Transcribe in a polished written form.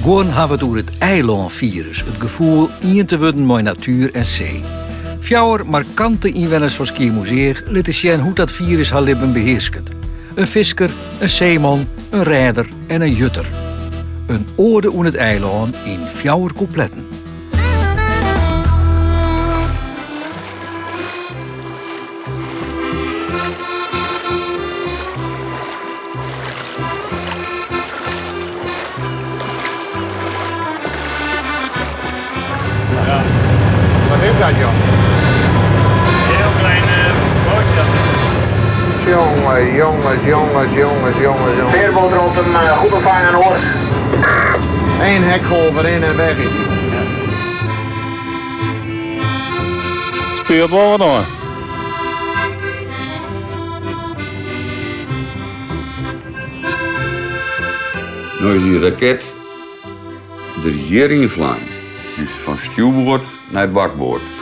Guon hawwe it oer it eilânfirus, it gefoel ien te wurden mei natuer en see. Fjouwer markante ynwenners fan Skiermûntseach litte sjen hoe't dat firus har libben behearsket. In fisker, in seeman, in rêder en in jutter. In oade oan it eilân yn fjouwer kûpletten. Ja. Wat is dat, Jan? Heel klein bootje. Jonge, jongens, jongens, jongens, jongens, jongens. Veerboot rond hem goed ontvangen hoor. Eén hekgolf erin en weg is hij. Speelt wol wat oan. No is dy raket der hjir yn flein. Dus fan stjoerboard nei bakboard.